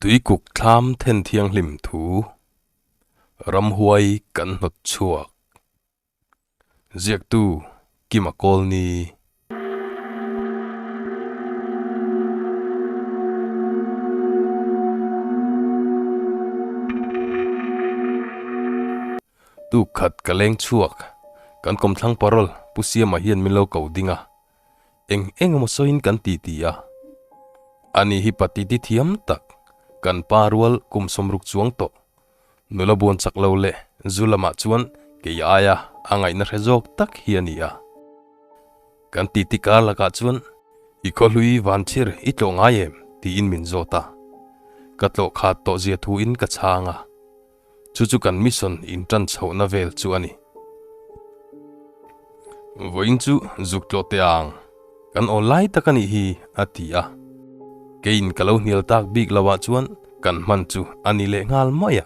Tuikuk thlam then thianghlim thu ramhuai kan hnawt chhuak. Ziaktu Kima Kawlni. Tuk khat ka leng chhuak, kan kawmthlang parol Pu Siama hian min lo ko ding a. Eng eng emaw sawiin kan ti ti a. Ani hi pa titi thiam tak, kan pa rual kum 60 chuang tawh. Nula buan chak lo leh zu lamah chuan kei aia a ngaihna hre zawk tak hi a ni a. Kan titi kar lakah chuan i khawhlui vanchhir i tlawh ngai em? tiin min zawt a. Ka tlawh khat tawh zia thuin ka chhang a. Chu chu kan mission in tan chhohna vel chu a ni. Vawiin chu zuk tlawh teh ang, kan aw lai tak a nih hi, a ti a. Keiin ka lo hnial tak bik lo ah chuan kan hman chu a ni leh nghal mai a.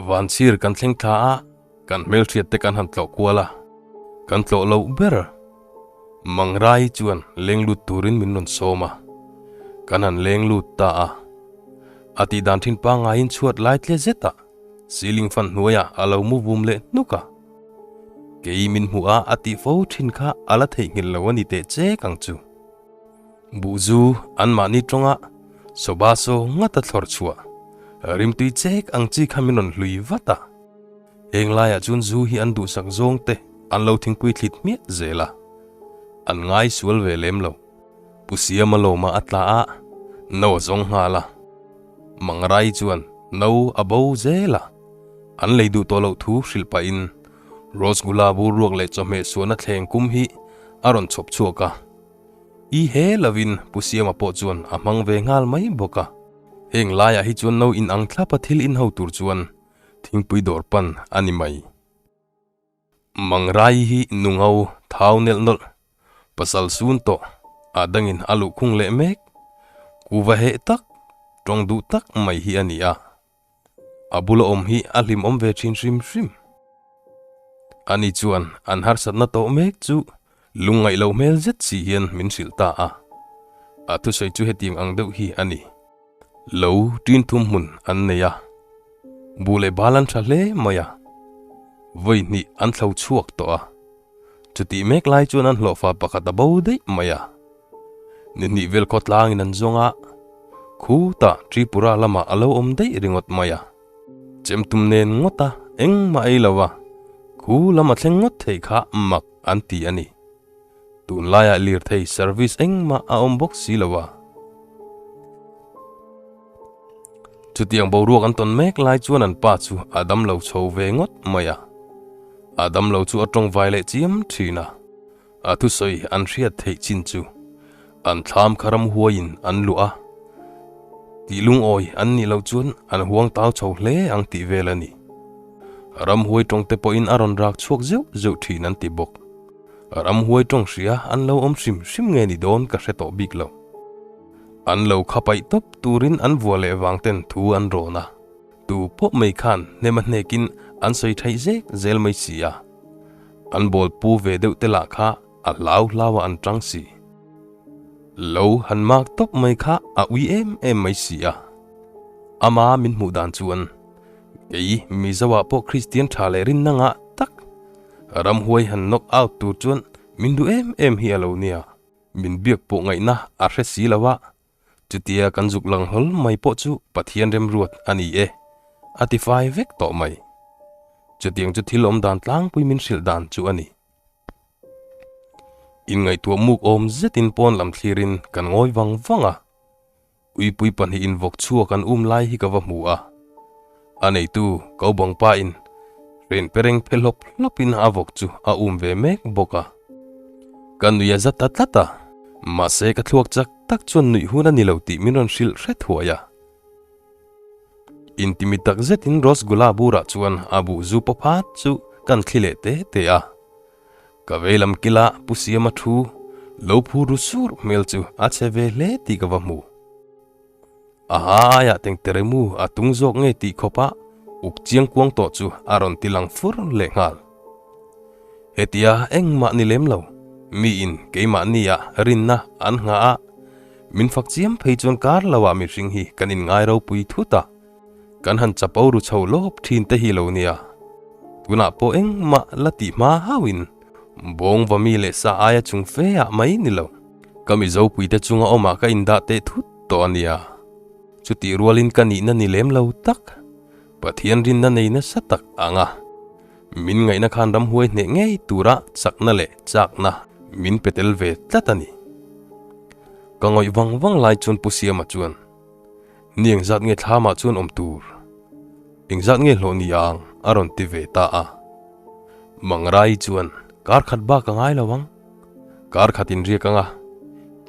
Vanchhir kan thleng thla a, kan hmelhriat te kan han tlawh kual a, kan tlawh loh ber. Mangrai chuan leng lut turin min rawn sawm a, kan han leng lut ta a. A tih dan thin pangaiin chhuat lai tle zet a, ceiling fan hnuaiah a lo mu vum leh hnuk a. Kei min hmuh a a tih fo thin kha a la theihnghilh lo a ni teh chek ang chu. Buhzu anmahni tawnga soba saw ngat a thlawr chhuah rimtui chek ang chi kha min rawn hlui vat a. Heng laiah chuan zu hi an duhsak zawng te an lo thingpui thlit hmiah zel a, an ngai sual ve lem lo. Pu Siama lawma a tla a, no a zawng nghal a. Mangrai chuan no a bo zel a, an lei duh tawh loh thu hrilh pahin Rosgula bur ruak leh chawhmeh suahna thleng kum hi a rawn chhawp chhuak a. I he lovin Pu Siama pawh chuan a hmang ve nghal mai bawk a. Heng laiah hi chuan no inang thlapa thil inho tur chuan Thingpui dawr pan a ni mai. Mangrai hi nungo thau nelh nawlh, pasal sun tawh a dangin a luhkhung leh mek, kuva heh tak, tawng duh tak mai hi a ni a. A bula awm hi a hlimawm ve thin hrim hrim. Ani chuan an harsatna tawh mek chu lungngaih loh hmel zet si hian min hrilh ta a. A thusawi chu hetiang ang deuh hi a ni. Lo tin thum hmun an nei a, buh leh bal an tha hle mai a, vawi hnih an thlo chhuak tawh a, chutih mek lai chuan an hlawhfa pakhat a bo daih mai a, ni hnih vel khawtlangin an zawng a, khutah Tripura lamah a lo awm daih ringawt mai a, chemtum nen ngawt a engmah ei lo a, khu lam a thleng ngawt thei kha mak an ti a ni. Tunlaiah lirthei service engmah a awm bawk si lo a. Chutiang boruak an tawn mek lai chuan an pa chu a dam lo chho ve ngawt mai a. A dam lo chu a tawngvai leh chiam thin a. A thusawi an hriat theih chin chu an thlam kha ramhuaiin an luah a. Tih lungawi an nih loh chuan an huang tau chho hle ang tih vel a ni. Ramhuai tawngte pawhin a rawn rak chhuak zeuh zeuh thin an ti bawk. Ramhuai tawng hria an lo awm hrim hrim nge ni dawn ka hre tawh bik lo. An lo kha paih tawp turin an vua leh vang ten thu an rawn a, tu pawh mai khan hnem a hnekin an sawi thaih zek zel mai si a. An bawl pu ve deuh te lah kha a hlau hlau a an tang si. Lo han mak tawp mai kha a ui em em mai si a. Ama min hmuh dan chuan kei Mizo ah pawh Kristian tha leh rinna ngah tak Ramhuai han knock out tur chuan min duh em em hi a lo nia. Min biak pawh ngaihna a hre si lo a, chutia kan zuk lang hlawl mai pawh chu Pathian remruat a ni e, a ti fai vek tawh mai. Chutiang chu thil awm dan tlangpui min hrilh dan chu a ni. Inngaihtuah muk awm zetin pawn lam thlirin kan ngawi vang vang a. Uipui pahnihin vawk chhuak an um lai hi ka va hmu a, a neitu ko bang pain hren pereng phe hlawp hlawpin a vawk chu a um ve mek bawk a. Ka nui a za ta tlat a, mahse ka thluak chak tak chuan nuih hun a ni lo tih min rawn hrilh hre thuai a. Intimi tak zetin Rosgula burah chuan a buh zu pawphat chu kan thli leh te te a. Ka veilam kila Pu Siama thu lo phu ru sur hmel chu a che ve hle tih ka va hmu. A ha aiah tengteremu a tung zawk nge tih khawpa uk chiang kuang tawh chu a rawn ti lang fur leh nghal. Hetia engmah ni lem lo, miin keimahnia rinna an nghah a, Min fak chiam phei chuan kar lo ah mihring hi kan inngai ropui thut a, kan han chapo ru chho lawp thin te hi lo nia. Tunah pawh engmah la tih hma hauhin bawngva mi leh sa aia chung fe ah mai ni lo. Ka Mizopuite chunga awmah ka indah teh thut tawh a nia. Chutih rualin ka nihna ni lem lo tak, Pathian rinna nei nasa tak ang a. Min ngaihna khan ramhuai hneh ngei tura chakna leh chakna min pe tel ve tlat a ni. Ka ngawih vang vang lai chuan Pu Siama chuan, Ni engzat nge thlamah chuan awm tur? Engzat nge hlawh ni ang? a rawn ti ve ta a. Mangrai chuan, Kar khat bak a ngai lo ang. Kar khat in riak ang a,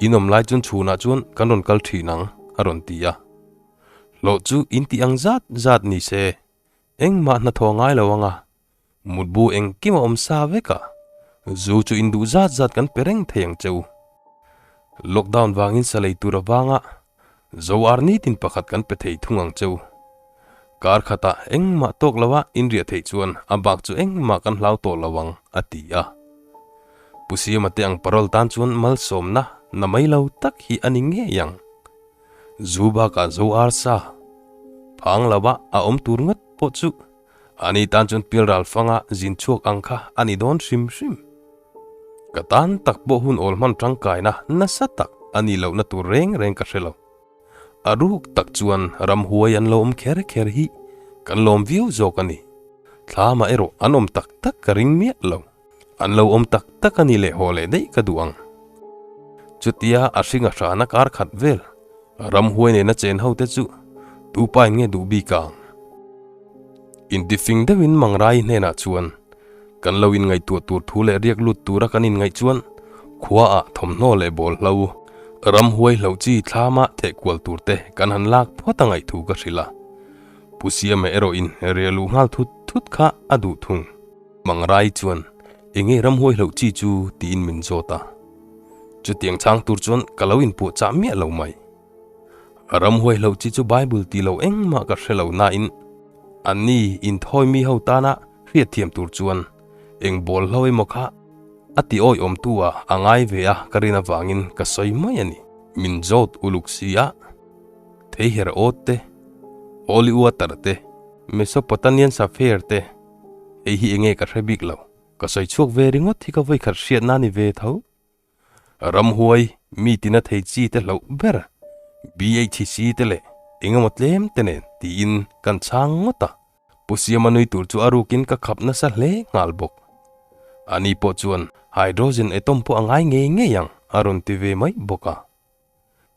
in awm lai chuan chhunah chuan kan rawn kal thin ang, a rawn ti a. Hlawh chu in tih ang zat zat ni se, Engmah hnathawh ngai lo anga mutbu engkim a awm sa vek a, zu chu induh zat zat kan pe reng thei ang che u. Lockdown vangin sa lei tur avanga zo ar nitin pakhat kan pe thei thung ang che u. Kar khatah engmah tawk loa inriah theih chuan a bak chu engmah kan hlau tawh lo ang, a ti a. Pu Siama te ang parole tan chuan malsawmna na mai lo tak hi a ni ngei ang. Zu bakah zo ar sa phang lova a awm tur ngawt pawh chu ani tan chuan pilral fanga zin chhuak ang kha a ni dawn hrim hrim. Ka tan tak pawh hun awl hman tangkaina nasa tak a nih lohna tur reng reng ka hre lo. A ruk tak chuan ramhuai an lo awm kher kher hi kan lawm viau zawk a ni. Thlamah erawh an awm tak tak ka ring miah lo. An lo awm tak tak a ni leh haw leh daih ka duh ang. Chutia a hring a hrana kar khat vel ramhuai nena chen ho te chu tupa in nge duh bik ang? Intifing deuhin Mangrai hnenah chuan kan lo inngaihtuah tur thu leh riak lut tura kan inngaih chuan khuaah thawmhnaw leh bawlhlo ramhuai hloh chi thlama theh kual tur te kan han lak phawt a ngaihthu ka hrilh a. Pu Siama erawhin riah luh nghal thut thut kha a duh thung. Mangrai chuan, Enge ramhuai hloh chi chu? tiin min zawt a. Chutiang chhang tur chuan ka lo inpuah chah miah lo mai. Ramhuai hloh chi chu Bible ti lo engmah ka hre lo nain anni inthawi mi ho tana hriatthiam tur chuan eng bawl hlo emaw kha a ti awiawmtu a a ngai ve a ka rin avangin ka sawi mai a ni. Min zawt uluk si a, theiher awt te, holy water te, Mesopotamian sapphire te, Hei hi enge ka hre bik lo, ka sawi chhuak ve ringawt hi ka vawikhat hriatna a ni ve tho. Ramhuai, mi tina thei chi te hloh ber, BHC te leh engemaw tlem te nen tiin kan chhang ngawt a. Pu Siama nui tur chu a rukin ka khap nasa hle nghal bawk. Ani pawh chuan hydrogen atom pawh a ngai ngei ngei ang a rawn ti ve mai bawk a.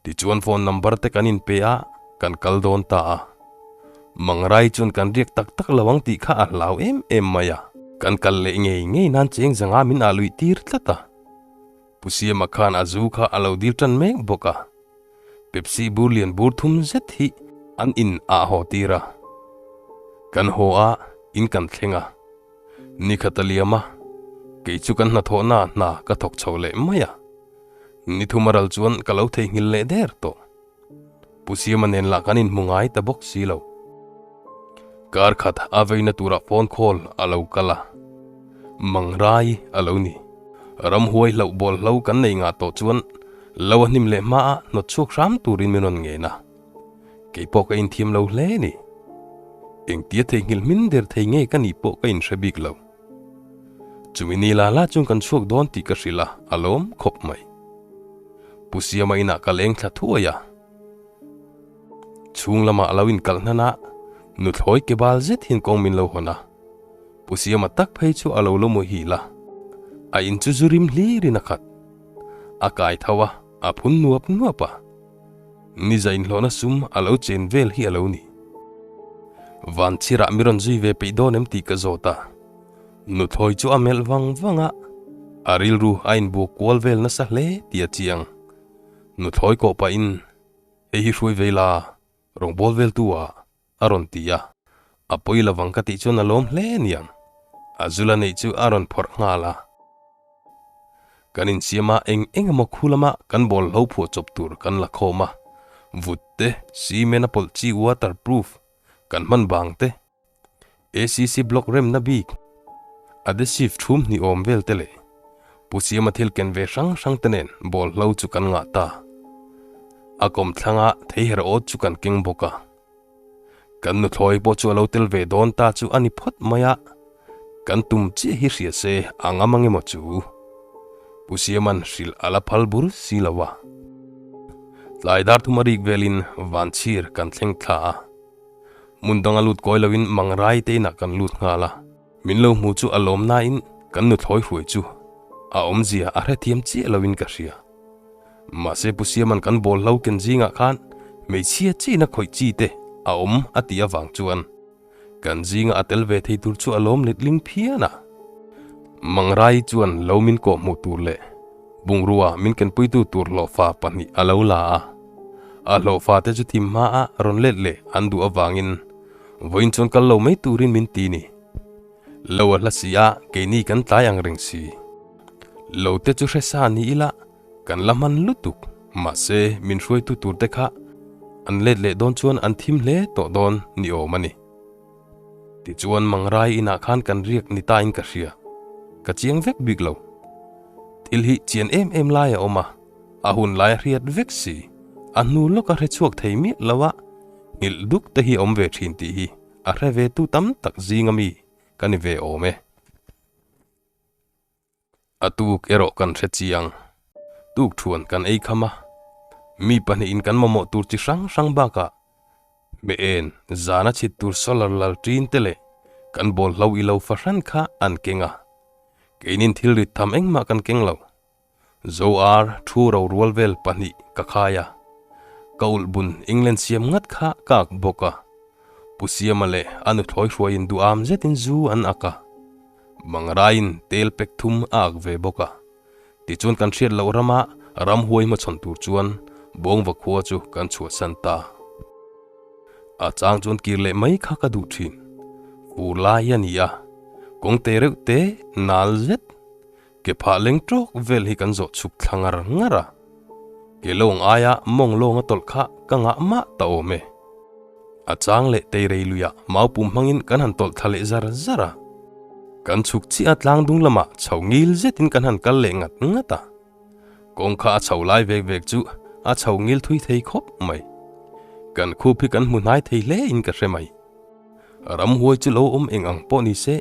Tichuan phone number te kan inpe a, kan kal dawn ta a. Mangrai chuan kan riak tak tak lo ang tih kha a hlau em em mai a. Kan kal leh ngei ngei nan cheng zanga min ah luih tir tlat a. Pu Siama khan a zu kha a lo dil tan mek bawk a. Pepsi bur lian bur thum zet hi an in ah haw tir a. Kan haw a, in kan thleng a. Nikhat a liam a, kei chu kan hnathawhna hna ka thawk chho leh mai a. Ni thum a ral chuan ka lo theihnghilh leh der tawh. Pu Siama nen lah kan inhmu ngai ta bawk si lo. Kar khat a veina turah phone call a lo kal a, Mangrai a lo ni. Ramhuai hlauh bawl hlo kan nei ngah tawh chuan lo a hnim leh hmaah hnawt chhuak hram turin min rawn ngen a. Kei pawh ka inthiam lo hle ni. Engtia theihnghilh hmin der thei nge ka nih pawh ka inhre bik lo. Chumi ni la la chuan kan chhuak dawn tih ka hrilh a, a lawm khawp mai. Pu Siama inah ka leng thla thuai a. Chhung lamah a lo inkalh hnan a, nuthlawi ke bal zet hian kawng min lo hawn a. Pu Siama tak phei chu a lo la muhil a, a in chu zu rim hlirin a khat. A kai tho a, a phun nuap nuap a. Niza inhlawhna sum a lo chen vel hi a lo ni. Vanchhirah mi rawn zui ve peih dawn em tih ka zawt a. Nuthlawi chu a melh vang vang a, a rilru a inbuak kual vel nasa hle tih a chiang. Nuthlawi kawh pahin, Hei hi hruai ve ila, rawngbâwl veltu ah a rawn ti a. A pawi lovang ka tih chuan a lawm hle niang. A zula neih chu a rawn phawrh nghal a. Kan insiam a, eng eng emaw khu lama kan bawl hlo phuah chawp tur kan la khawm a. Vut te, cement a pawlh chi water proof kan hman bang te, ACC block remna bik, adhesive thum hnih awm vel te leh Pu Siama thil ken ve hrang hrang te nen bawl hlo chu kan ngah ta. A kawmthlanga theiher awt chu kan keng bawk a. Kan nuthlawi pawh chu a lo tel ve dawn ta chu a ni phawt mai a, kan tum chiah hi hria se a ngam ang emaw chu? Pu Siaman hrilh a la phal bur si lo a. Tlai dar thum a rik velin vanchhir kan thleng thla a. Hmun danga lut kawi loin Mangrai te inah kan lut nghal a. Min lo hmu chu a lawm nain kan nuthlawi hruai chu a awmzia a hrethiam chiah loin ka hria. Mahse Pu Siaman kan bawl hlo ken zingah khan hmeichhia china khawih chi te a awm a tih avang chuan kan zinga a tel ve thei tur chu a lawm letling phian a. Mangrai chuan lo min kawh hmuh tur leh bungrua min kenpuitu tur hlawhfa pahnih a lo la a. A hlawhfa te chu thim hmaa rawn let leh an duh avangin vawiin chuan kal lo mai turin min ti ni. Lo a hla si a, keini kan tlai ang reng si. Lo te chu hre sa ni ila, kan la hman lutuk. Mahse, min hruaitu tur te kha an let leh dawn chuan an thim hle tawh dawn ni awm a ni. Tichuan Mangrai inah khan kan riak ni tain ka hria. Ka chiang vek bik lo. Thil hi chian em em lai a awm a, a hun lai a hriat vek si. A hnu lawka hre chhuak thei miah lo a, nghilh duk te hi a awm ve thin tih hi a hre ve tu tam tak zinga mi ka ni ve awm e. A tuk erawh kan hre chiang. Tuk thuan kan ei kham a, mi pahnihin kan mamawh tur chi hrang hrang bakah hmeh en zana chhit tur solar lal ṭin te leh kan bawl hlo i lo fahran kha an keng a, keinin thil rit tham engmah kan keng lo. Zo ar thu ro rual vel pahnih ka khai a, ka ulh bun England siam ngat kha ka ak bawk a. Pu Siama leh a nuthlawi hruaiin duham zetin zu an ak a, Mangraiin tel pek thum a ak ve bawk a. Tichuan kan hriat loh rama ramhuai hmachhawn tur chuan Bawngva khua chu kan chhuahsan ta. A chang chuan kir leh mai kha ka duh thin. Fur lai a ni a, kawng te reuh te nal zet. Ke phah leng tawk vel hi kan zawh chhuk thla ngar ngar a, ke lawng aia mawng lawnga tawlh kha ka ngah mah ta awm e. A chang leh teirei luiah mau pum hmangin kan han tawlh thla leh zar zar a, kan chhuk chiah a tlang dung lamah chho ngil zetin kan han kal leh ngat ngat a. Kawng kha a chho lai vek vek chu a chho ngil thui thei khawp mai. Kan khup hi kan hmu hnai thei hle in ka hre mai. Ramhuai chu lo awm eng ang pawh ni se,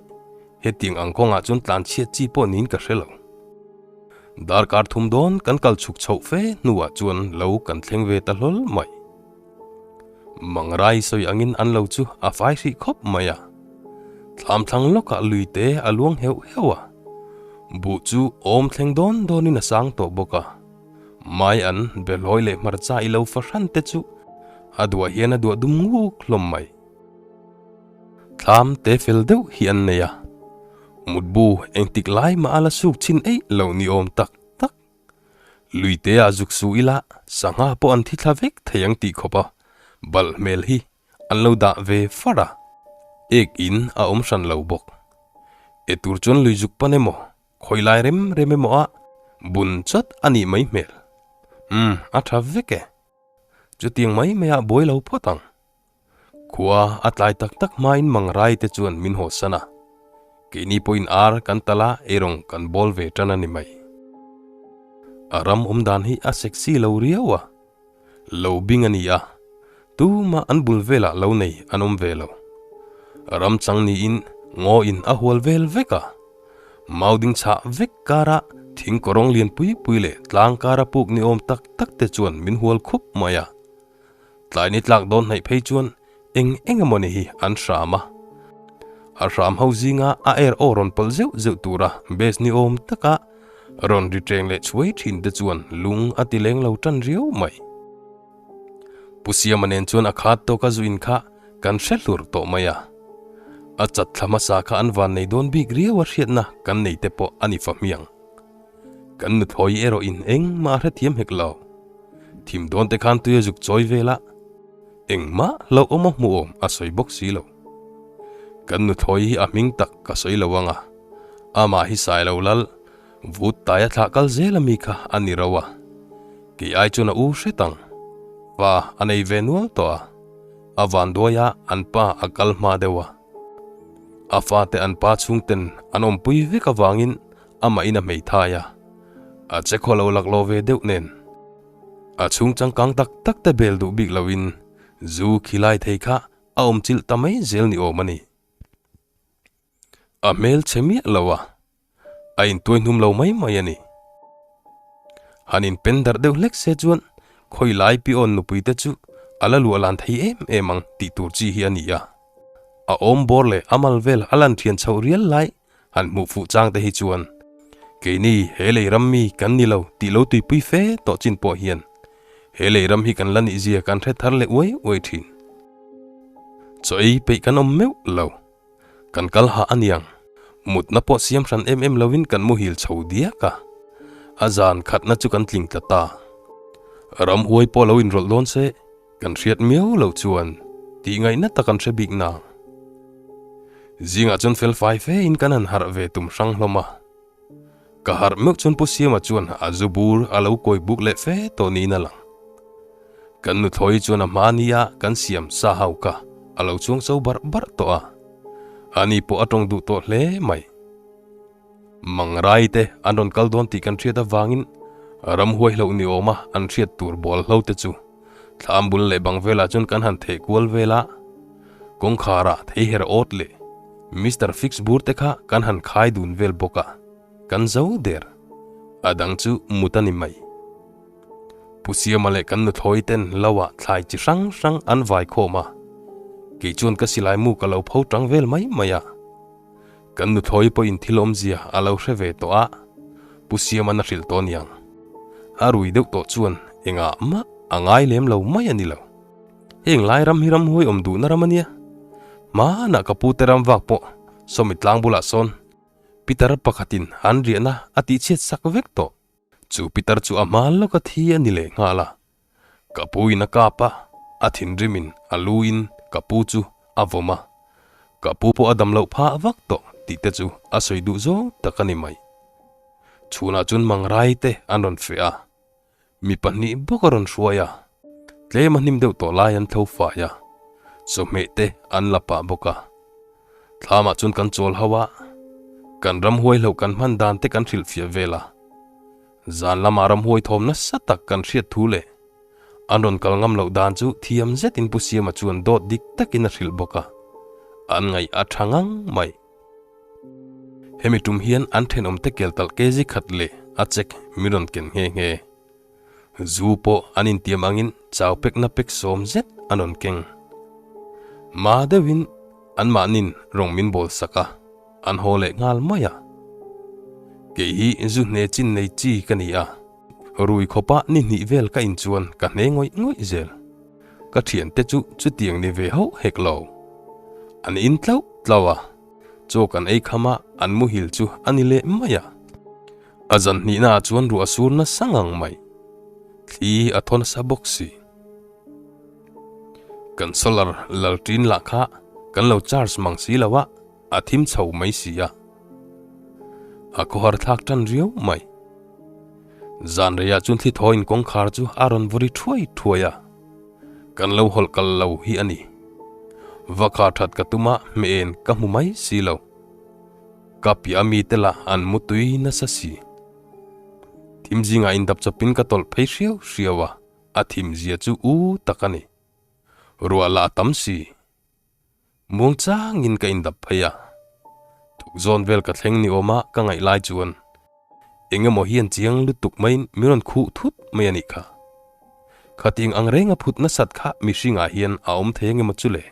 hetiang ang kawngah chuan tlan chhiat chi pawh niin ka hre lo. Darkar thum dawn kan kal chhuk chhoh fe hnuah chuan lo kan thleng ve ta hlawl mai. Mangrai sawi angin an lo chu a fai hrih khawp mai a. Thlam thlang lawkah lui te a luang heuh heuh a. Buh chu awm thleng dawn dawnin a sang tawh bawk a. Mai an behlawi leh hmarcha i lo fahran te chu a duah hian a duah dum nguk hlawm mai. Thlam te fel deuh hi an nei a, mutbu engtik lai mah a la suk chhin eih lo ni awm tak tak. Lui te ah zuk su ila sangha pawh an thi thla vek thei ang tih khawp a balh hmel hi an lo dah ve far a, ek in a awm hran lo bawk. E tur chuan lui zuk pan emaw Khawi lai rem rem emaw a bun chawt a nih mai hmel. Umm, a tha vek e. Chutiang mai mai ah buai lo phawt ang. Khua a tlai tak tak hmain Mangrai te chuan min haw san a. Keini pawhin ar kan tal a eirawng kan bawl ve tan a ni mai. A ram awm dan hi a sexy lo riau a. Lo bing a ni a, tumah an bul velah lo nei an awm ve lo. Ram chang niin ngaw in a hual vel vek a, mau ding chhah vek kara thing kawrawng lian pui pui leh tlang kara puk ni awm tak tak te chuan min hual khup mai a. Tlai ni tlak dawn hnaih phei chuan eng eng emaw ni hi an hram a. A hram ho zinga a er aw rawn pawlh zeuh zeuh tura base ni awm taka rawn ri ṭeng leh chhuai ṭhin te chuan lung a ti leng lo ṭan riau mai. Pu Siama nen chuan a khat tawka zu in kha kan hre hlur tawh mai a. A chat thla hmasa kha an van nei dawn bik riau a hriatna kan nei te pawh a ni fa hmiang. Kan nuthlawi erawh in engmah a hrethiam hek lo. Thim dawn te khan tui a zuk chawi vel a. Engmah hlauhawm a hmuhawm a sawi bawk si lo. Kan nuthlawi hi a hming tak ka sawi lo ang a, amah hi sai lo lal, vut tai a thlah kal zel ami kha a ni ro a. Kei ai chuan a u hret ang. Pa a nei ve nual tawh a, a vanduai a an pa a kal hma deuh a. A fate an pa chhungten an awmpui vek avangin amahin a hmeithai a, a che khaw lo laklawh ve deuh nen. A chhung changkang tak tak te bel duh bik loin zu khilai thei kha a awm chilh ta mai zel ni awm a ni. A hmel chhe miah lo a, a intuai hnum lo mai mai a ni. Han inpen darh deuh hlek se chuan khawi lai pi awn nupui te chu a la luah lan thei em em ang tih tur chi hi a ni a. A awm bawr leh a mal vel a lan thian chhoh rial lai han hmuh fuh chang te hi chuan keini he lei ram mi kan ni lo tih lo tuipui fe tawh chin pawh hian he lei ram hi kan la nih zia kan hre thar leh uai uai thin. Chaw ei peih kan awm meuh lo. Kan kal hah aniang. Mutna pawh siam hran em em lovin kan muhil chho diak a. A zan khatna chu kan tling tla ta. Ramhuai pawh lo inrawlh dawn se, kan hriat miau loh chuan tih ngaihna tak an hre bik nang. Zingah chuan fel fai fe in kan han harh ve tum hrang hlawm a. Ka harh meuh chuan Pu Siama chuan a zu bur a lo kawi buk leh fe tawh niin a lang. Kan nuthlawi chuan a hma nia kan siam sa hau kha a lo chuang cho barh barh tawh a, ani pawh a tawng duh tawh hle mai. Mangrai te an rawn kal dawn tih kan hriat avangin ramhuai hloh ni awma an hriat tur bual hlo te chu Thlam bul leh bang velah chuan kan han theh kual vel a, kawngkhar ah thei her awt leh Mister Fix bur te kha kan han khai dun vel bawk a, kan zo der. A dang chu mut a ni mai. Pu Siama leh kan nuthlawi ten lo ah thlai chi hrang hrang an vai khawm a, kei chuan ka silai mu ka lo pho tang vel mai mai a. Kan nuthlawi pawhin thil awmzia a lo hre ve tawh a, Pu Siama'n a hrilh tawh aniang. A rui deuh tawh chuan engah mah a ngai lem lo mai a ni lo. Heng lai ram hi ramhuai awm duhna ram a nia. Hmanah ka pute ram vak pawh sawmi tlang bulah sawn Peter pakhatin an riahna a tihchhiat sak vek tawh. Chu Peter chu a hma lawka thi a ni leh nghal a. Ka pu in a kap a, a thinrimin a lu in ka pu chu a vawm a, ka pu pawh a dam loh phah vak tawh tih te chu a sawi duh zawng tak a ni mai. Chhunah chuan Mangrai te an rawn feh a, mi pahnih bawk a rawn hruai a, tlem a hnim deuh tawh lai an tho fai a, chawhmeh te an la pah bawk a. Thlamah chuan kan chawl ho a, kan ramhuai hloh kan hman dan te kan hrilhfiah vel a. Zan lamah ramhuai thawm nasa tak kan hriat thu leh an rawn kal ngam loh dan chu thiam zetin Pu Siama chuan dawt dik takin a hrilh bawk a, an ngaih a tha ngang mai. Hemi tum hian an thenawmte kel talh kg khat leh a chek min rawn ken nghe nghe. Zu pawh an intiam angin chau pekna pek sawm zet an rawn keng. Ma deuhin anmahnin rawng min bawl sak a. An haw leh nghal mai a. Kei hi zu hne chin nei chi ka ni a, rui khawpa ni hnih vel ka in chuan ka hne ngawih ngawih zel. Ka thiante chu chutiang ni ve hauh hek lo. An in tlauh tlauh a, chaw kan ei kham a, an muhil chu a ni leh mai a. A zan hnihnaah chuan ruah sur nasa ngang mai. Thli a thaw nasa bawk si. Kan solar lalṭin lah kha kan lo charge mang si lo a. A thim chho mai si a, a khawhar thlak tan riau mai. Zan reiah chuan thli thaw in kawngkhar chu a rawn vawri thuai thuai a, kan lo hawlh kal lo hi a ni. Va khar that ka tum a, hmeh en ka hmu mai si lo. Ka piah a mite lah an mu tui nasa si. Thim zingah indap chawpin ka tawlh phei hriau hriau a, a thim zia chu u tak a ni. Ruah lah a tam si. Muang changin ka indap phei a, thukzawn vel ka thleng ni awma ka ngaih lai chuan eng emaw hian chiang lutuk maiin min rawn khuh thut mai a nih kha. Khating ang renga phut nasat kha mihringah hian a awm thei ang emaw chu le?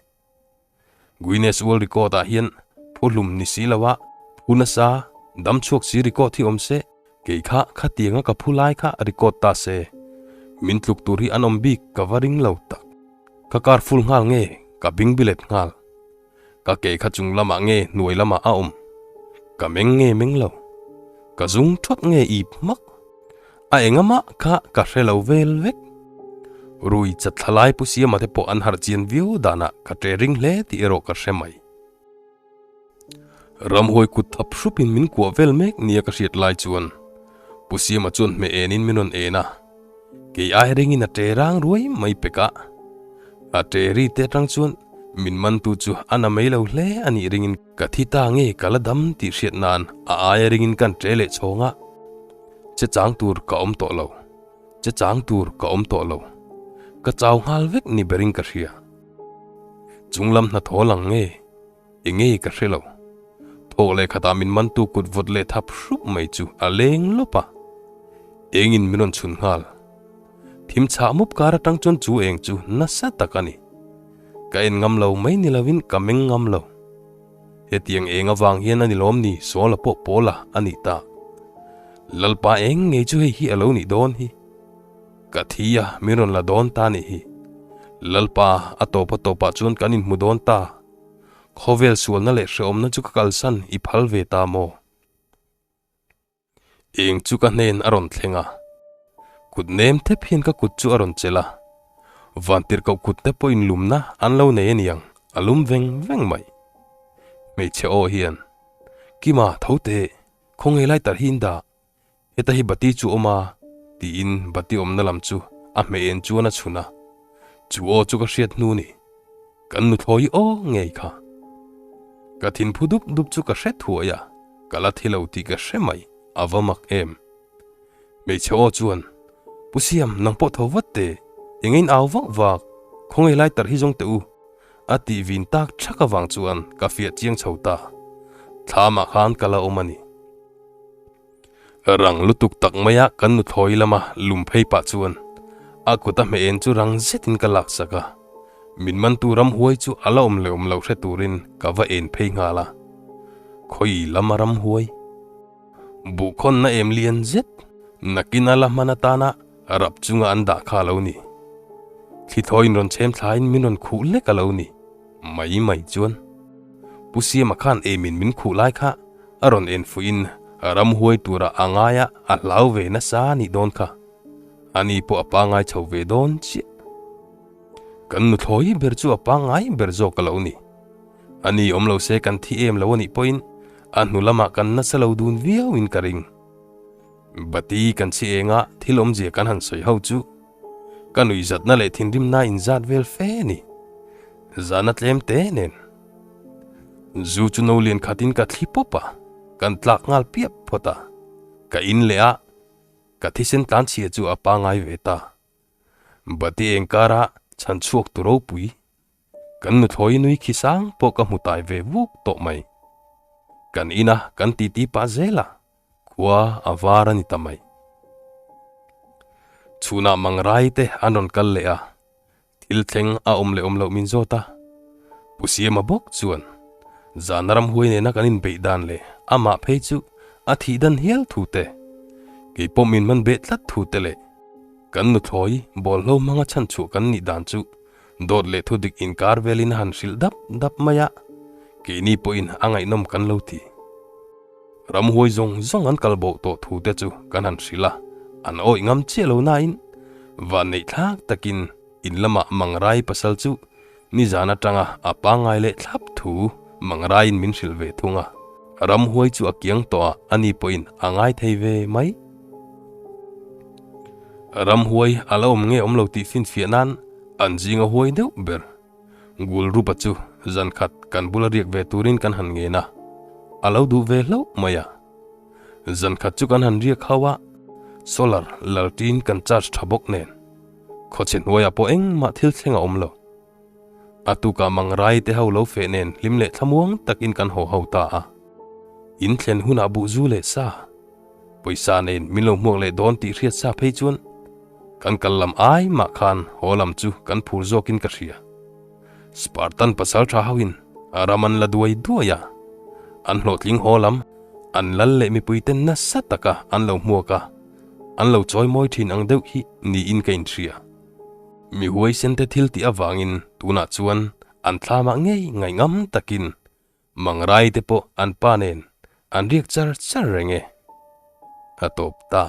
Guinness World Record ah hian phu hlum ni si lo a, phu nasa, dam chhuak si record hi awm se, kei kha khatianga ka phu lai kha record ta se, min tluk tur hi an awm bik ka va ring lo tak. Ka car full nghal nge ka bing bilet nghal. Ka ke kha chung lamah nge hnuai lamah a awm. Ka meng nge meng lo. Ka zung thawt nge ip hmak. A engamah kha ka hre lo vel vek. Rui chat thla lai Pu Siama te pawh an harh chian viau danah ka ṭe ring hle tih erawh ka hre mai. Ramhuai kut thap hrupin min kuah vel mek nia ka hriat lai chuan Pu Siama chuan hmeh enin min rawn en a, kei ai ringin a ṭe rang ruai mai pek a. A ṭe ri te atang chuan min mantu chu a na mai lo hle a nih ringin ka thi ta nge ka la dam tih hriat nan a aia ringin kan ṭe leh chhawng a, che chang tur ka awm tawh lo. Che chang tur ka awm tawh lo. Ka chau nghal vek ni berin ka hria. Chunglam hnathawh lang nge enge ka hre lo. Thawk leh khatah min mantu kut vawt leh thap hrup mai chu a leng lawp a. Engin min rawn chhun nghal. Thim chhah mup kar atang chuan chu eng chu nasa tak a ni. Ka en ngam lo mai ni lovin ka meng ngam lo. Hetiang eng avang hian a ni lawm ni Sawla pawh Pawla a nih ta. Lalpa eng ngei chu hei hi a lo nih dawn hi. Ka thi a, min rawn la dawn ta nih hi. Lalpa a tawp a tawpah chuan kan inhmu dawn ta. Khawvel sualna leh hrehawmna chu ka kalsan i phal ve ta maw? Eng chu ka hnen a rawn thleng a, kut nem thep hian ka kut chu a rawn chelh a, vantirhkoh kut te pawhin lumna an lo nei aniang a lum veng veng mai. Hmeichhe aw hian, Kima, tho teh, khawnge lai tarh hi in dah? Heta hi bati chu awm a, tiin bati awmna lam chu a hmeh en chuan a chhun a, chu aw chu ka hriat hnu ni. Kan nuthlawi aw ngei kha. Ka thinphu dup dup chu ka hre thuai a, ka la thi lo tih ka hre mai, a va mak em. Hmeichhe aw chuan, Pu Siam, nang pawh tho vat teh, eng in au vak vak, khawnge lai tarh hi zawng teh u, a tih vin tak thak avang chuan ka fiah chiang chho ta. Thlamah khan ka la awm a ni. Rang lutuk tak maia kan nuthlawi lama lum phei pah chuan a kut a hmeh en chu rang zetin ka laksak a, min mantu ramhuai chu a la awm leh awm lo hre turin ka va en phei nghal a. Khawi lama ramhuai? Buhkhawnna em lian zet nakin a la hman atana rap chunga an dah kha a lo ni. Thlithawiin rawn chhem thlain min rawn khuh lek a lo ni. Mai mai chuan Pu Siama khan eimin min khuh lai kha a rawn en fuhin ramhuai tura a ngaia a hlau ve nasa a nih dawn kha. Ani pawh a pangai chho ve dawn chiah. Kan nuthlawi ber chu a pangai ber zawk a lo ni. Ani awm lo se kan thi em lo a nih pawhin a hnu lamah kan nasa lo dun viauin ka ring. Bati kan chhi enga thil awmzia kan han sawi ho chu Ka nuihzatna leh thinrimna inzat vel fe a ni. Zahna tlem te nen. Zu chu no lian khatin ka thli pawp a, kan tlak nghal piap phawt a. Ka in leh a, ka thisen tlan chhia chu a pangai ve ta. Bati engkara chhan chhuak tu ropui. Kan nuthlawi nui khi sang pawh ka hmu tai ve vuk tawh mai. Kan ina kan titi pah zel a. Khua a var a ni ta mai. Chhunah Mangrai te an rawn kal leh a, thil thleng a awm leh awm loh min zawt a. Pu Siama bawk chuan zana ramhuai nena kan inbeih dan leh amah phei chu a thih dan hial thu te, kei pawh min man beh tlat thu te leh kan nuthlawi bawlhlo hmanga chhanchhuah kan nih dan chu dawt leh thu dik inkar velin a han hrilh dap dap mai a, keini pawhin a ngaihnawm kan lo ti. Ramhuai zawng zawng an kal boh tawh thu te chu kan han hrilh a, an awih ngam chiah lo nain vanneih thlak takin in lamah Mangrai pasal chu nizan atanga a pangngai leh thlap thu Mangraiin min hrilh ve thung a, ramhuai chu a kiang tawh a ani pawhin a ngai thei ve mai. Ramhuai a la awm nge awm lo tih finfiah nan an zinga huai deuh ber. Gulrupa chu zan khat kan bula riak ve turin kan han ngen a, a lo duh ve hlauh mai a. Zan khat chu kan han riak hau a, solar lalṭin kan charge ṭha bawk nen, khawchhe hnuaiah pawh engmah thil thleng a awm lo. A tukah Mangrai te ho lo feh nen hlim leh thlamuang takin kan haw ho ta a. In thlen hunah buhzu leh sa, pawisa nen min lo hmuak leh dawn tih hriat sa phei chuan Kan kal lam ai mah khan haw lam chu kan phur zawkin ka hria. Spartan pasal tha hoin a ram an la duai duai a, an hlawhtling haw lam an lal leh mipuite nasa taka an lo hmuak a, an lo chawi mawi thin ang deuh hi niin ka inhria. Mi huaisente thil tih avangin tunah chuan an thlamah ngei ngaihngam takin Mangrai te pawh an pa nen an riak char char reng e. A tawp ta.